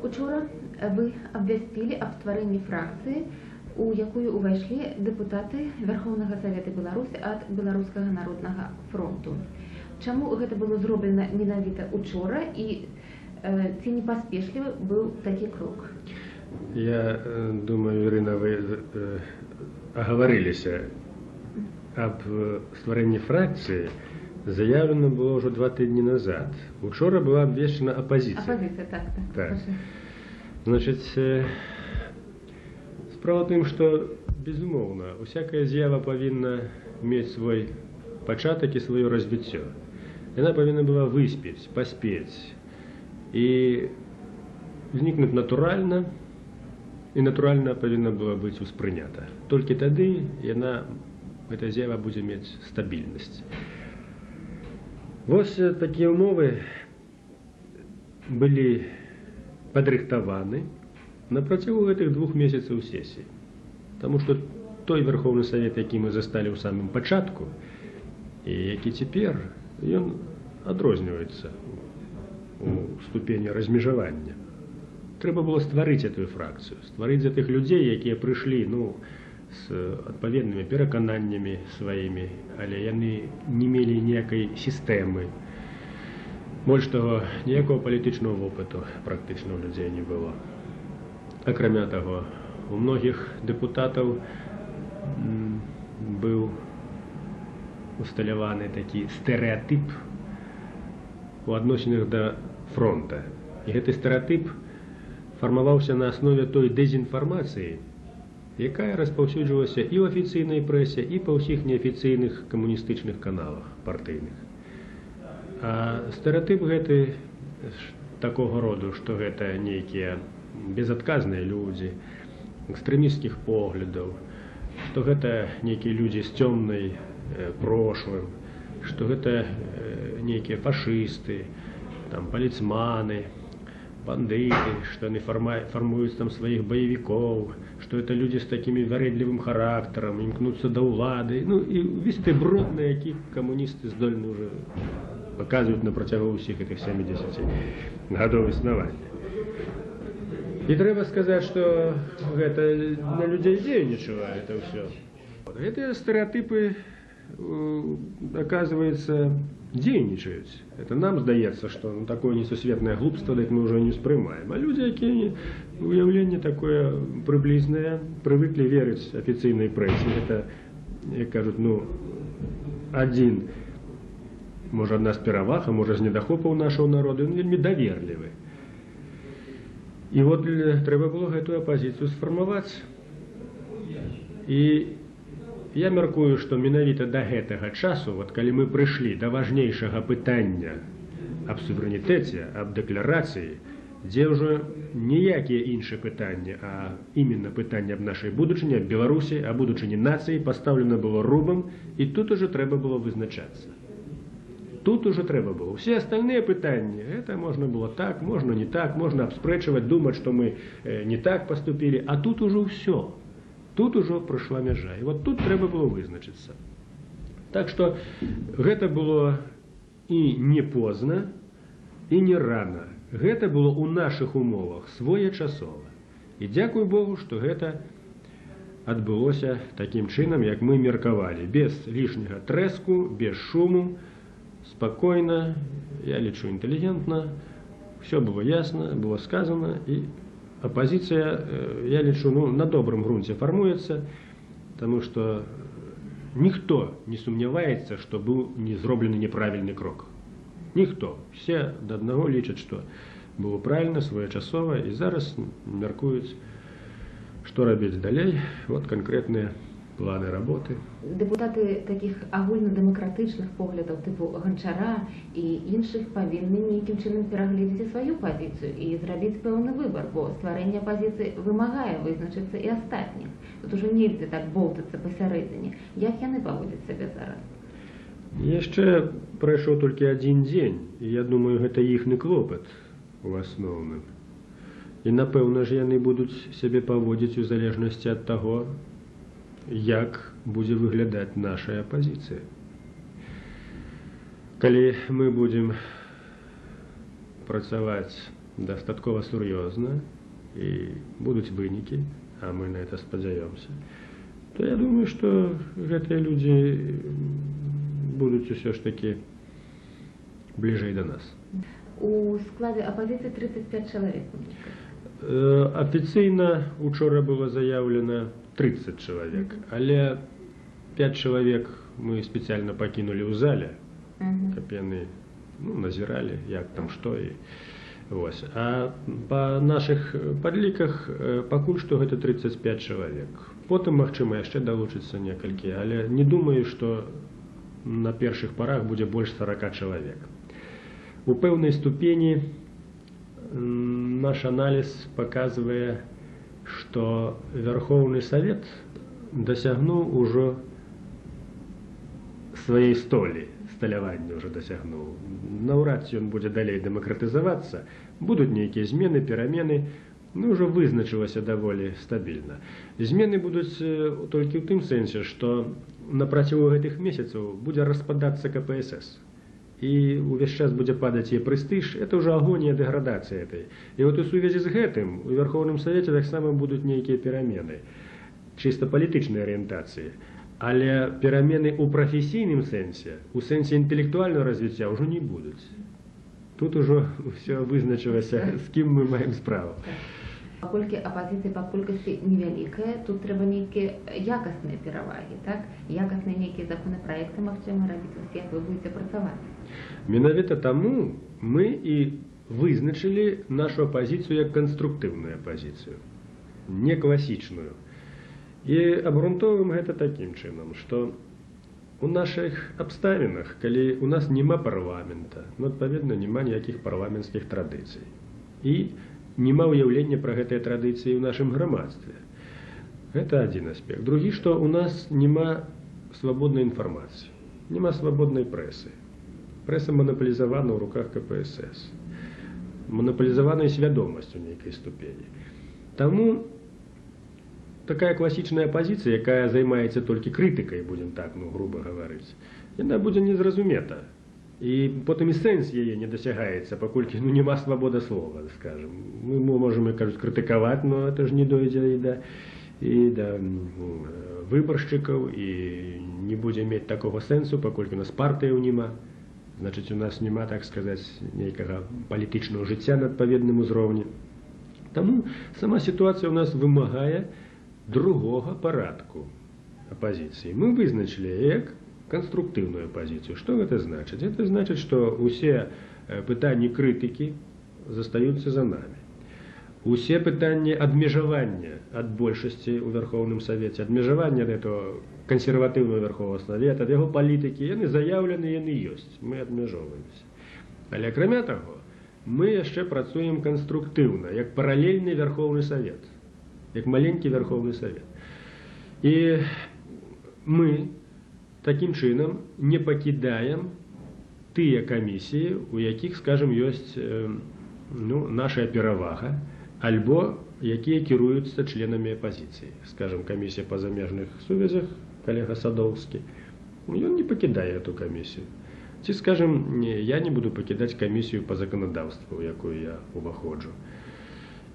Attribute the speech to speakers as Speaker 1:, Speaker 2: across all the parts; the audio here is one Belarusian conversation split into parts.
Speaker 1: Учора вы абвясцілі аб стварэнні фракцыі, у якую ўвайшлі дэпутаты Вярхоўнага Савета Беларусі ад Беларускага народнага фронту. Чаму гэта было зроблена менавіта учора і ці не паспешлівы быў такі крок?
Speaker 2: Я думаю, Ірына, вы агаварыліся. Аб стварэнні фракцыі заяўлена было ўжо 2 тыдні назад. Учора была абвешчана апазіцыя.
Speaker 1: Апазіцыя, так.
Speaker 2: Так.
Speaker 1: Прашу.
Speaker 2: Значыць, справа ў тым, што, безумоўна, усякая з'ява павінна мець свой пачатак і сваё развіццё. Яна павінна была выспець, паспець і узнікнуць натуральна, і натуральна павінна была быць успрынята. Толькі тады яна, гэта з'ява, будзе мець стабільнасць. Вось такія ўмовы былі падрыхтаваны на працягу гэтых 2 месяцаў сесіі. Таму што той Вярхоўны Савет, які мы засталі ў самым пачатку і які цяпер, ён адрозніваецца у ступені размежавання. Трэба было стварыць эту фракцыю, стварыць за тых людзей, якія прыйшлі, ну, з адпаведнымі перакананнямі сваімі, але яны не мелі ніякай сістэмы. Больш таго, ніякого палітычнага вопыту практычна ў людзей не было. Акрамя таго, у многіх дэпутатаў быў усталяваны такі стэрэатып у адносінах да фронта. І гэты стэрэатып фармаваўся на аснове той дэзінфармацыі, якая распаўсюджвалася і ў афіцыйнай прэсе, і па ўсіх неафіцыйных камуністычных каналах партыйных. А стэрэатып гэты такога роду, што гэта нейкія безадказныя людзі, экстрэмісцкіх поглядаў, што гэта нейкія людзі з цёмнай прошлым, што гэта нейкія фашысты, там паліцманы, бандыты, што яны фармуюць там сваіх баевікоў, што это людзі з такімі вярэдлівым характарам, імкнуцца да ўлады. Ну і увесь той брод, на які камуністы здольны ўжо паказваюць на працягу ўсіх гэтых 70 гадоў існавання. І трэба сказаць, што гэта на людзей дзейнічала это ўсё. Гэтыя стэрэатыпы, оказывается, дзейнічаюць. Это нам здаецца, што, ну, такое несусветнае глупства, дык мы ўжо не ўспрымаем. А людзі, якія уяўленне такое прыблізнае, прывыклі верыць афіцыйнай прэсе. Гэта, як кажуць, ну, адзін, можа, адна з пераваг, а можа, з недахопаў нашага народу, ён вельмі даверлівы. І вот трэба было гэтую апазіцыю сфармаваць. І я мяркую, што менавіта да гэтага часу, вот калі мы прыйшлі да важнейшага пытання аб суверэнітэце, аб дэкларацыі, дзе ўжо ніякія іншыя пытанні, а именно пытанне аб нашай будучыні, аб Беларусі, аб будучыні нацыі пастаўлена было рубам, і тут уже трэба было вызначацца. Тут уже трэба было. Все остальные пытанні, это можно было так, можно не так, можно абспрэчваць, думаць, што мы не так поступили, а тут уже ўсё. Тут ужо прайшла мяжа. І вот тут трэба было вызначыцца. Так што гэта было і не позна, і не рана. Гэта было ў нашых умовах своечасова. І дзякуй Богу, што гэта адбылося такім чынам, як мы меркавалі, без лішняга трэску, без шуму, спакойна, я лічу, інтэлігентна, все было ясна, было сказано, і апазіцыя, я лічу, ну, на добрым грунце фармуецца, таму што ніхто не сумняваецца, што быў не зроблены няправільны крок. Ніхто. Все да аднаго лічаць, што было правільна, своечасова, і зараз мяркуюць, што рабіць далей. Вот канкрэтныя планы работы.
Speaker 1: Дэпутаты такіх агульнадэмакратычных поглядаў тыпу Ганчара і іншых павінны нейкім чынам перагледзець і сваю пазіцыю і зрабіць пэўны выбар, бо стварэнне апазіцыі вымагае вызначыцца і астатніх. Тут ужо нельзя так боўтацца пасярэдзіне. Як яны паводзяць сябе зараз?
Speaker 2: Яшчэ прайшоў толькі адзін дзень, і я думаю, гэта іхны клопат у асноўным. І напэўна ж яны будуць сябе паводзіць у залежнасці ад таго, як будзе выглядаць наша апазіцыя. Калі мы будзем працаваць дастаткова сур'ёзна і будуць вынікі, а мы на это спадзяёмся, то я думаю, што гэтыя людзі будуць усё ж такі бліжэй да нас.
Speaker 1: У складзе апазіцыі 35 чалавек.
Speaker 2: Афіцыйна учора было заяўлена 30 чалавек, але 5 чалавек мы спецыяльна пакінулі ў зале, каб яны, ну, назіралі, як там што і вось. А па нашых падліках пакуль што гэта 35 чалавек. Потым, магчыма, яшчэ далучыцца некалькі, але не думаю, што на першых парах будзе больш 40 чалавек. У пэўнай ступені наш аналіз паказвае, што Вярхоўны Савет дасягнуў ужо сваёй столі, сталявання ўжо дасягнуў. Наўрад ці ён будзе далей дэмакратызавацца, будуць нейкія змены, перамены, ну, ўжо вызначылася даволі стабільна. Змены будуць толькі ў тым сэнсе, што на працягу гэтых месяцаў будзе распадацца КПСС. І ўвесь час будзе падаць яе прэстыж, это ўжо агонія, дэградацыя этой. І вот у сувязі з гэтым у Вярхоўным Савеце таксама будуць нейкія перамены, чыста палітычнай арыентацыі. Але перамены ў прафесійным сэнсе, у сэнсе інтэлектуальнага развіцця ўжо не будуць. Тут ужо ўсё вызначылася, з кім мы маем справу.
Speaker 1: Паколькі апазіцыя па колькасці невялікая, тут трэба нейкія якасныя перавагі, так? Якасныя нейкія законапраекты, магчыма, рабіць, вось як вы будзеце працаваць?
Speaker 2: Менавіта таму мы і вызначылі нашу апазіцыю як канструктыўную апазіцыю, не класічную. І абгрунтоўваем гэта такім чынам, што у нашых абставінах, калі у нас няма парламента, ну, адпаведна, няма ніякіх парламенцкіх традыцый. І няма ўяўлення пра гэтыя традыцыі ў нашым грамадстве. Гэта адзін аспект. Другі, што у нас няма свабоднай інфармацыі, няма свабоднай прэсы. Прэса манапалізавана ў руках КПСС. Манапалізаваная свядомасць у нейкай ступені. Таму такая класічная апазіцыя, якая займаецца толькі крытыкай, будзем так, ну, груба гаварыць, яна будзе незразумета. І потым і сэнс яе не дасягаецца, паколькі, ну, няма свабода слова, скажем. Мы можам, як кажуць, крытыкаваць, но это ж не дойдзе і да выбаршчыкаў, і не будзе мець такога сэнсу, паколькі у нас партыяў няма. Значыць, у нас няма, так сказаць, нейкага палітычнага жыцця на адпаведным узроўні. Таму сама сітуацыя ў нас вымагае другога парадку апазіцыі. Мы вызначылі як канструктыўную апазіцыю. Што гэта значыць? Это значыць, што ўсе пытанні крытыкі застаюцца за намі. Усе пытанні адмежавання ад большасці ў Вярхоўным Савеце, адмежавання ад этого кансерватыўнага Вярхоўнага Савета, ад яго палітыкі, яны заяўлены, яны ёсць. Мы адмяжоўваемся. Але акрамя таго, мы яшчэ працуем канструктыўна, як паралельны Вярхоўны Савет, як маленькі Вярхоўны Савет. І мы такім чынам не пакідаем тыя камісіі, у якіх, скажем, ёсць ну, наша перавага, альбо якія кіруюцца членамі апазіцыі. Скажем, камісія па замежных сувязях, калега Садоўскі, ён не пакідае эту камісію. Ці, скажем, не, я не буду пакідаць камісію па заканадаўству, у якую я уваходжу.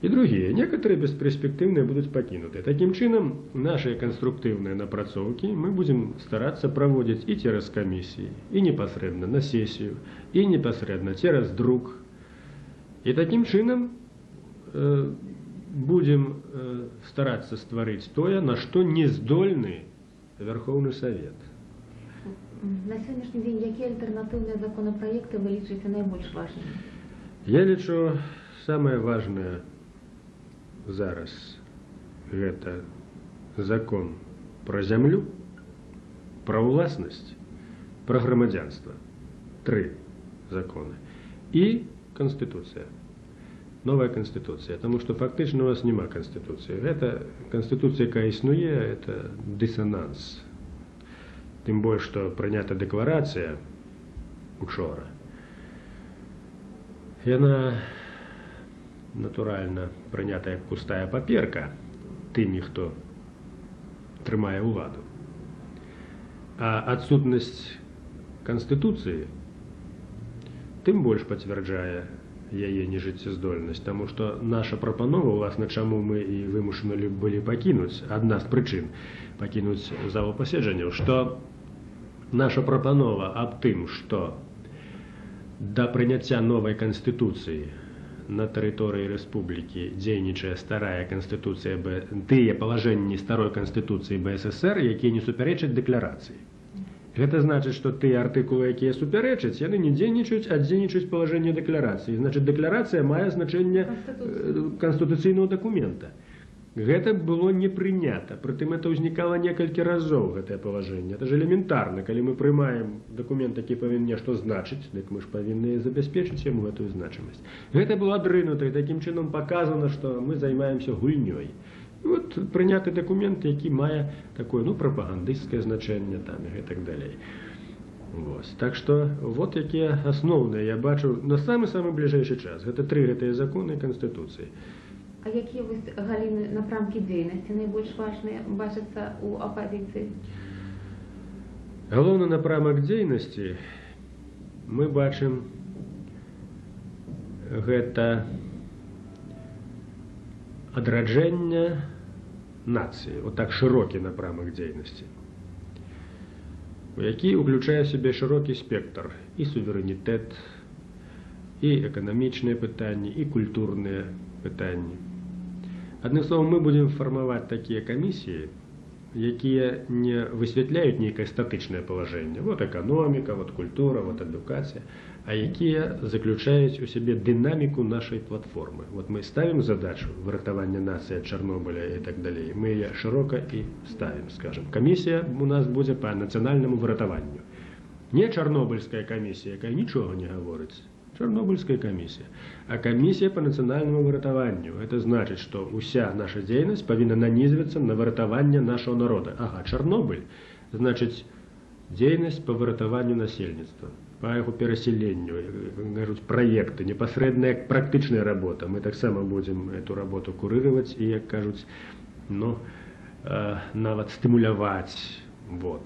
Speaker 2: І другія, некаторыя бесперспектыўныя будуць пакінуты. Такім чынам, нашыя канструктыўныя напрацоўкі мы будзем старацца праводзіць і цераз камісіі, і непасрэдна на сесію, і непасрэдна цераз друк. І такім чынам будзем старацца стварыць тое, на што не здольны Вярхоўны Савет.
Speaker 1: На сённяшні дзень якія альтэрнатыўныя законапраекты вы лічыце найбольш важнымі?
Speaker 2: Я лічу, самае важнае зараз гэта закон пра зямлю, пра ўласнасць, пра грамадзянства. Тры законы. І канстытуцыя. Новая канстытуцыя, таму што фактычна у нас няма канстытуцыі. Гэта канстытуцыя, якая існуе, это дысананс. Тым больш, што прынята дэкларацыя учора. Яна, натуральна, прынята як пустая паперка тымі, хто трымае ўладу. А адсутнасць канстытуцыі тым больш пацвярджае яе нежыццездольнасць, таму што наша прапанова, уласна, чаму мы і вымушаны былі пакінуць, адна з прычын пакінуць залу паседжанняў, што наша прапанова аб тым, што да прыняцця новай канстытуцыі на тэрыторыі рэспублікі дзейнічае старая канстытуцыя, тыя палажэнні старой канстытуцыі БССР, якія не супярэчаць дэкларацыі. Гэта значыць, што тыя артыкулы, якія супярэчаць, яны не дзейнічаюць, а дзейнічаюць палажэнне дэкларацыі. Значыць, дэкларацыя мае значэнне канстытуцыйнага дакумента. Гэта было не прынята. Прытым это ўзнікала некалькі разоў, гэтае палажэнне. Это ж элементарна, калі мы прымаем дакумент, які павінен нешта значыць, дык мы ж павінны забяспечыць яму гэтую значымасць. Гэта было адрынута, і такім чынам паказана, што мы займаемся гульнёй. І вот прыняты дакумент, які мае такое, ну, прапагандысцкае значэнне там і гэтак далей. Вось. Так што вот якія асноўныя я бачу на самы-самы бліжэйшы час. Гэта тры гэтыя законы Канстытуцыі.
Speaker 1: А якія вось галіны, напрамкі дзейнасці найбольш важныя бачацца ў апазіцыі?
Speaker 2: Галоўны напрамак дзейнасці мы бачым гэта адраджэнне нацыі, вот так шырокі напрамак дзейнасці, які ўключае ў сябе шырокі спектр і суверэнітэт, і эканамічныя пытанні, і культурныя пытанні. Адным словом, мы будзем фармаваць такія камісіі, якія не высвятляюць нейкае статычнае палажэнне. Вот эканоміка, вот культура, вот адукацыя, а якія заключаюць у сябе дынаміку нашай платформы. Вот мы ставім задачу выратавання нацыі ад Чарнобыля і так далей. Мы яе шырока і ставім, скажем. Камісія у нас будзе па нацыянальнаму выратаванню. Не чарнобыльская камісія, якая нічога не гаворыць. Чарнобыльская камісія, а камісія па нацыянальнаму выратаванню. Это значыць, што ўся наша дзейнасць павінна нанізвацца на выратаванне нашага народа. Ага, Чарнобыль, значыць, дзейнасць па выратаванню насельніцтва, па яго перасяленню, кажуць, праекты, непасрэдная практычная работа. Мы таксама будзем эту работу курыраваць і, як кажуць, ну, нават стымуляваць. Вот.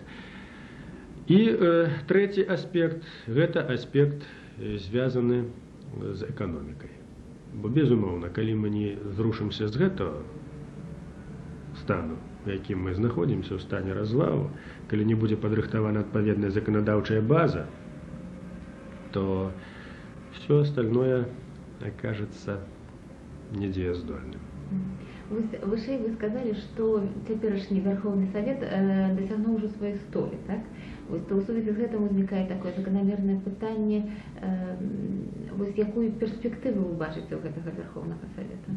Speaker 2: І трэці аспект, гэта аспект, звязаны з эканомікай. Бо, безумоўна, калі мы не зрушымся з гэтага стану, у якім мы знаходзімся, ў стане развалу, калі не будзе падрыхтавана адпаведная заканадаўчая база, то все остальное окажется недзеяздольным.
Speaker 1: Вышэй вы сказалі, што цяперашні Вярхоўны Савет дасягнуў ужо сваёй столі, так? Вось, то ў сувязі з гэтым узнікае такое заканамернае пытанне, вось якую перспектыву вы бачыце ў гэтага Вярхоўнага Савета?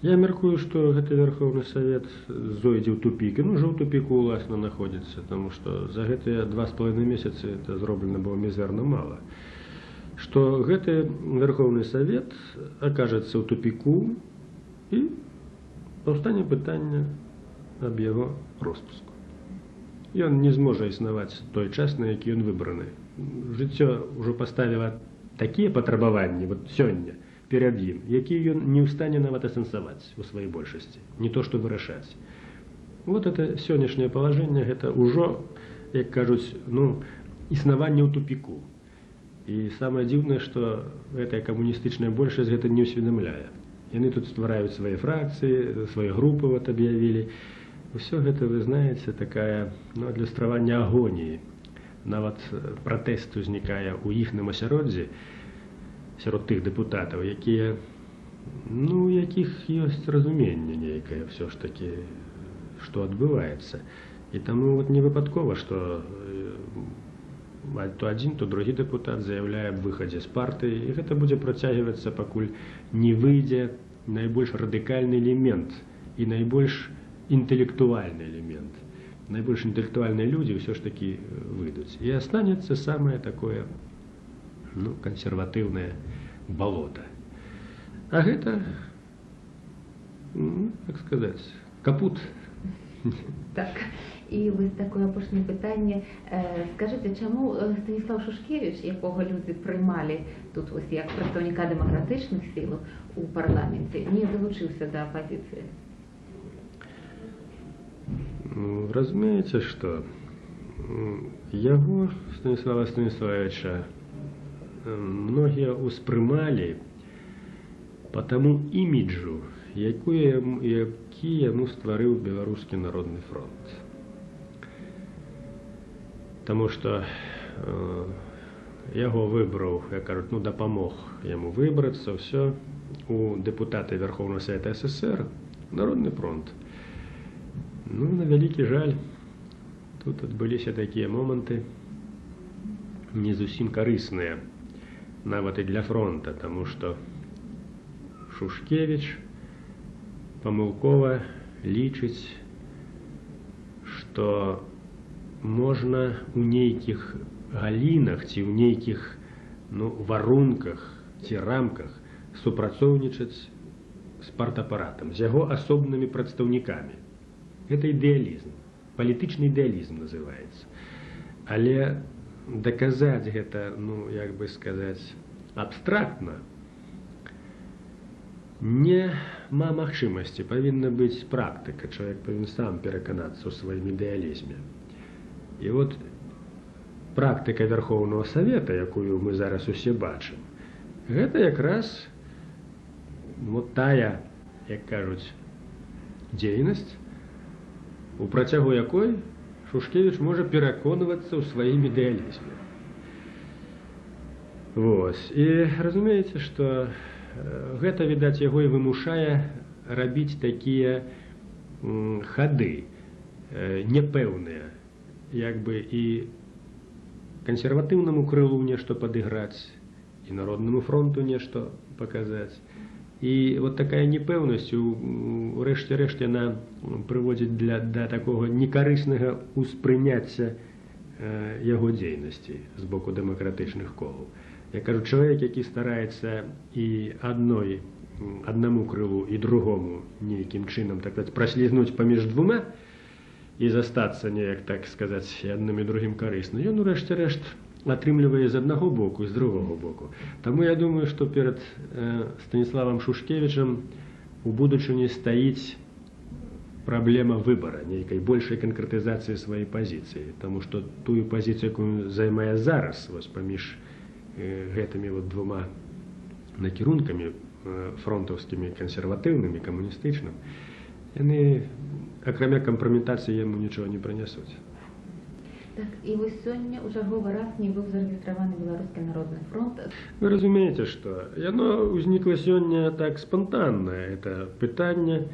Speaker 2: Я мяркую, што гэты Вярхоўны Савет зойдзе ў тупік. Ён ужо ў тупіку, уласна, находзіцца, таму што за гэтыя 2,5 месяцы это зроблена было мізэрна мала. Што гэты Вярхоўны Савет акажацца ў тупіку і паўстане пытанне аб яго роспуску. Ён не зможа існаваць той час, на які ён выбраны. Жыццё ўжо паставіла такія патрабаванні вот сёння перад ім, якія ён не ў стане нават асэнсаваць у сваёй большасці, не то што вырашаць. Вот это сённяшняе палажэнне, гэта ўжо, як кажуць, ну, існаванне ў тупіку. І самае дзіўнае, што гэтая камуністычная большасць гэта не ўсведамляе. Яны тут ствараюць свае фракцыі, свае групы вот аб'явілі. Усё гэта, вы знаеце, такая, ну, адлюстраванне агоніі. Нават пратэст узнікае ў іхным асяроддзі сярод тых дэпутатаў, якія, ну, у якіх ёсць разуменне нейкае ўсё ж такі, што адбываецца. І таму вот не выпадкова, што то адзін, то другі дэпутат заяўляе аб выхадзе з партыі, і гэта будзе працягвацца, пакуль не выйдзе найбольш радыкальны элемент і найбольш інтэлектуальны элемент. Найбольш інтэлектуальныя людзі ўсё ж такі выйдуць. І астанецца самае такое, ну, кансерватыўнае балота. А гэта, ну, так сказаць, капут.
Speaker 1: Так. І вось такое апошняе пытанне. Скажыце, чаму Станіслаў Шушкевіч, якога людзі прымалі тут вось як прадстаўніка дэмакратычных сілаў у парламенце, не далучыўся да апазіцыі?
Speaker 2: Ну, разумееце, што яго, Станіслава Станіславовича, многія ўспрымалі Па таму іміджу, які яму стварыў Беларускі народны фронт. Таму што яго выбраў, як кажуць, ну, дапамог яму выбрацца ўсё у дэпутаты Верховного Совета СССР Народны фронт. Ну, на вялікі жаль, тут адбыліся такія моманты не зусім карысныя нават і для фронта, таму што Шушкевич памылкова лічыць, што можна ў нейкіх галінах ці ў нейкіх, ну, варунках ці рамках супрацоўнічаць з партапаратам, з яго асобнымі прадстаўнікамі. Гэта ідэалізм, палітычны ідэалізм называецца. Але даказаць гэта, ну, як бы сказаць, абстрактна няма магчымасці, павінна быць практыка, чалавек павінен сам пераканацца ў сваім ідэалізме. І вот практыка Верховного Совета, якую мы зараз усе бачым, гэта якраз вот тая, як кажуць, дзейнасць, у працягу якой Шушкевич можа пераконвацца ў сваім ідэалізме. Вось. І разумееце, што гэта, відаць, яго і вымушае рабіць такія хады няпэўныя, як бы і кансерватыўнаму крылу нешта падыграць, і Народнаму фронту нешта паказаць. І вот такая непэўнасць у рэшце рэшт яна прыводзіць да такога некарыснага ўспрыняцця яго дзейнасці з боку дэмакратычных колаў. Я кажу, чалавек, які стараецца і аднаму крылу, і другому нейкім чынам, так сказать, праслізнуць паміж двума і застацца неяк, так сказаць, і адным і другім карысна, ён урэшце рэшт атрымлівае з аднаго боку, з другога боку. Таму я думаю, што перад Станіславам Шушкевічам у будучыні стаіць праблема выбара, нейкай большай канкрэтызацыі сваёй пазіцыі, таму што тую пазіцыю, якую займае зараз, вось паміж гэтымі вот двума накірункамі, фронтаўскімі, кансерватыўнымі, камуністычным, яны, акрамя кампраметацыі, яму нічога не прынясуць.
Speaker 1: Так, і вось сёння ў чарговы раз не быў зарэгістраваны Беларускі народны фронт.
Speaker 2: Вы разумееце, што яно ўзнікла сёння так спантанна, это пытанне,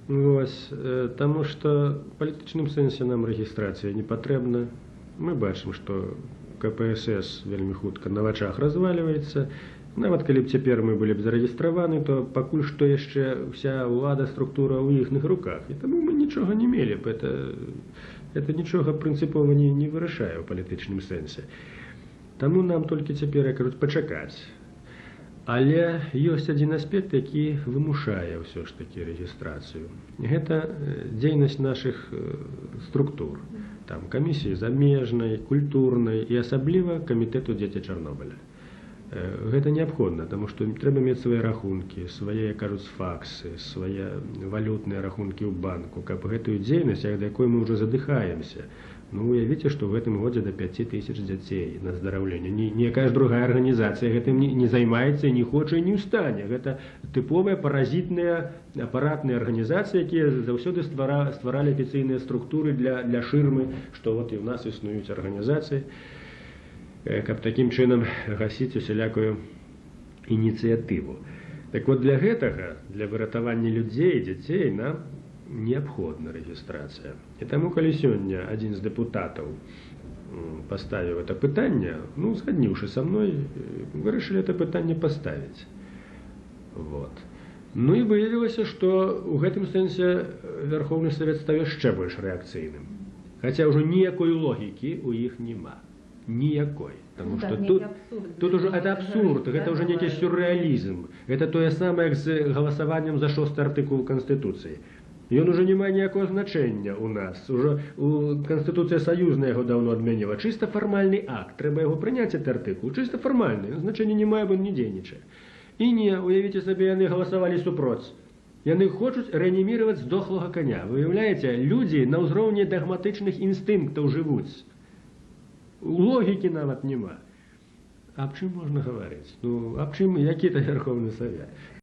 Speaker 2: вось, таму што ў палітычным сэнсе нам рэгістрацыя не патрэбна. Мы бачым, што КПСС вельмі хутка на вачах развальваецца. Нават калі б цяпер мы былі б зарэгістраваны, то пакуль што яшчэ ўся ўлада, структура ў іхных руках. І таму мы нічога не мелі б. Это нічога прынцыпова не вырашае ў палітычным сэнсе. Таму нам толькі цяпер, як кажуць, пачакаць. Але ёсць адзін аспект, які вымушае ўсё ж такі рэгістрацыю. Гэта дзейнасць нашых структур. Там камісіі замежнай, культурнай і асабліва камітэту «Дзеці Чарнобыля». Гэта неабходна, таму што трэба мець свае рахункі, свае, як кажуць, факсы, свае валютныя рахункі ў банку, каб гэтую дзейнасць, ад якой мы ўжо задыхаемся. Ну, уявіце, што ў гэтым годзе да 5000 дзяцей на аздараўленне. Ніякая ж другая арганізацыя гэтым не займаецца, не хоча і не ў стане. Гэта тыповыя паразітныя апаратныя арганізацыі, якія заўсёды стваралі афіцыйныя структуры для шырмы, што вот і ў нас існуюць арганізацыі, каб такім чынам гасіць усялякую ініцыятыву. Так вот, для гэтага, для выратавання людзей, дзяцей, нам неабходна рэгістрацыя. І таму, калі сёння адзін з дэпутатаў паставіў это пытанне, ну, згадніўшы са мной, вырашылі это пытанне паставіць. Вот. Ну і выявілася, што ў гэтым сэнсе Верховны Савет стаў яшчэ больш рэакцыйным. Хаця ўжо ніякой логікі ў іх няма. Ніякой. Таму
Speaker 1: Ну,
Speaker 2: што
Speaker 1: так,
Speaker 2: тут,
Speaker 1: нейкі абсурд.
Speaker 2: Тут ужо это абсурд, гэта ўжо нейкі сюррэалізм. Гэта тое самае, як з галасаваннем за шосты артыкул Канстытуцыі. Ён ужо не мае ніякага значэння ў нас. Ужо Канстытуцыя саюзная яго даўно адмяніла. Чыста фармальны акт, трэба яго прыняць, гэты артыкул. Чыста фармальны, значэння не мае, бо не дзейнічае. І не, уявіце сабе, яны галасавалі супроць. Яны хочуць рэаніміраваць здохлага каня. Вы уяўляеце, людзі на ўзроўні дагматычных інстынктаў жывуць. Логікі нават няма. Аб чым можна гаварыць? Ну, аб чым, які это Верховны Савет?